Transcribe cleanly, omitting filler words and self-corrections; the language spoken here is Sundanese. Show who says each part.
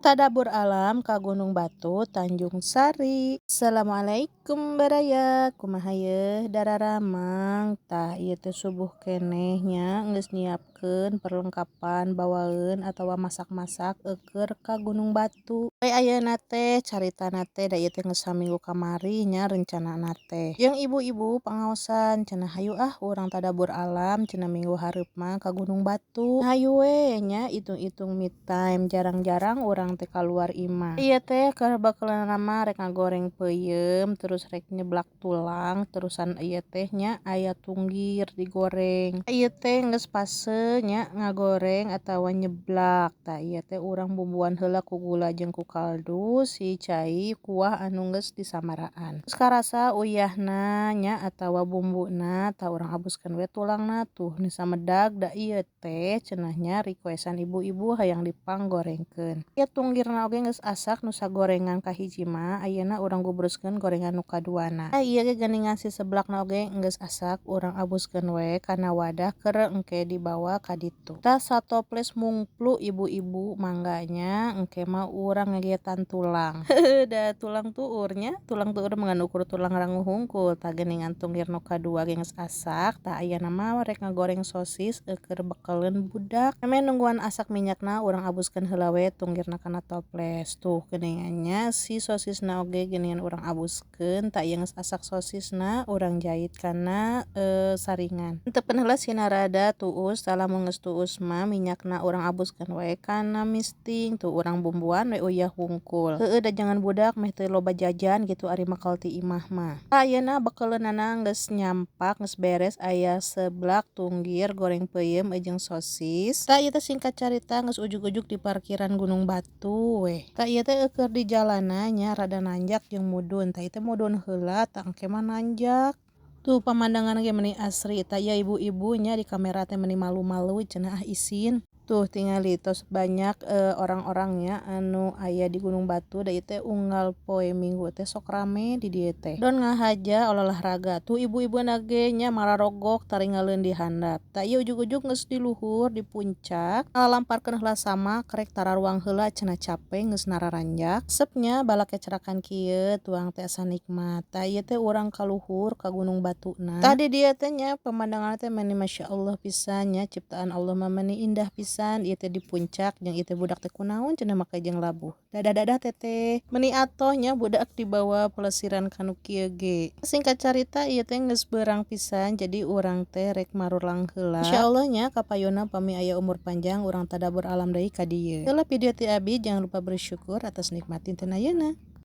Speaker 1: Tadabur alam ka Gunung Batu, Tanjung Sari. Assalamualaikum, baraya, kumaha yeuh dararamang? Tah, ieu teh subuh keneh nya, geus nyiapkeun perlengkapan bawaeun atawa masak-masak eukeur ka Gunung Batu. We ayeuna teh caritana teh, da ieu teh geus saminggu kamari nya rencanana teh. Jeung ibu-ibu pangaosan cenah, "Hayu ah, urang tadabur alam," cenah, "minggu hareup mah ka Gunung Batu." Hayu we nya, itung-itung me time, jarang-jarang urang teh kaluar imah. Ieu teh keur bekeleunana mah rek ngagoreng peuyeum, terus rek nyeblak tulang, terusan ieu teh nya aya tunggir digoreng. Ieu teh geus fase nya ngagoreng atawa nyeblak. Tah, ieu teh urang bumbuan heula ku gula jeung ku kaldu si cai kuah anu geus disamaraan. Geus karasa uyahna nya atawa bumbuna, tah urang abuskeun we tulangna. Tuh nu samedag, da ieu teh cenah nya requestan ibu-ibu hayang dipanggorengkeun. Ieu tunggirna oge geus asak nu sagorengan kahiji mah, ayeuna urang gubruskeun gorengan nu kaduana. Tah, ieu ge geuningan si seblakna oge geus asak, urang abuskeun we kana wadah keur engke dibawa ka ditu. Tah, satoples mungplu ibu-ibu, mangga nya, engke mah urang ngagiatan tulang. Da tulang tuur nya, tulang tuur mah ngan ukur tulang rangu hungkul. Tah, geuningan tunggir nu kadua ge geus asak, tah ayeuna mah rek ngagoreng sosis eukeur bekeleun budak. Ameh nungguan asak minyakna, urang abuskeun heula we tunggirna kana toples. Tuh geuningan nya, si sosisna oge geuningan urang abuskeun. Tah, ieu geus asak sosisna, urang jait kana saringan. Antepkeun heula sina rada tuus. Tah, lamun geus tuus mah minyakna urang abuskeun we kana misting. Tuh urang bumbuan we uyah hungkul. Heueuh, da jangan budak meh teu loba jajan gitu ari makal ti imah mah. Ayeuna bekeleunana geus nyampak, geus beres, aya seblak, tunggir, goreng peuyeum jeung sosis. Tah, ieu teh singkat carita geus ujug-ujug di parkiran Gunung Batu weh. Tah, ieu teh eukeur di jalanna nya, rada nanjak jeung mudun. Tah, ieu teh mudun heula, tah engke mah nanjak. Tuh pamandangan ge meuni asri. Tah, ieu ibu-ibu nya di kamera teh meuni malu-malu cenah, ah, isin. Tuh tingali tos banyak orang-orangnya anu aya di Gunung Batu, da ieu teh unggal poe Minggu teh sok rame di dieu teh. Don ngahaja olahraga. Tuh ibu-ibuna ge nya mararogok taringaleun di handap. Tah, ieu ujug-ujug geus di luhur, di puncak, ngalamparkeun heula samak, rek tararuang heula cenah, cape geus nararanjak. Resep nya balakecrakan kieu, tuang teh asa nikmat. Tah, ieu teh urang ka luhur ka Gunung Batuna. Tah, di dieu teh nya pemandanganna teh meuni masyaallah pisan nya, ciptaan Allah mah meuni indah pisan. Ieu teh di puncak jeung ieu teh budak teh kunaon cenah make jeung labuh. "Dadah, dadah, Teteh." Meuni atoh nya budak dibawa pelesiran ka nu kieu ge. Singkat carita, ieu teh geus beurang pisan, jadi urang teh rek marulang heula. Insyaallah nya kapayunna pami aya umur panjang, urang tadabur alam deui ka dieu. Heula video ti abi, jangan lupa bersyukur atas nikmat dinten ayeuna.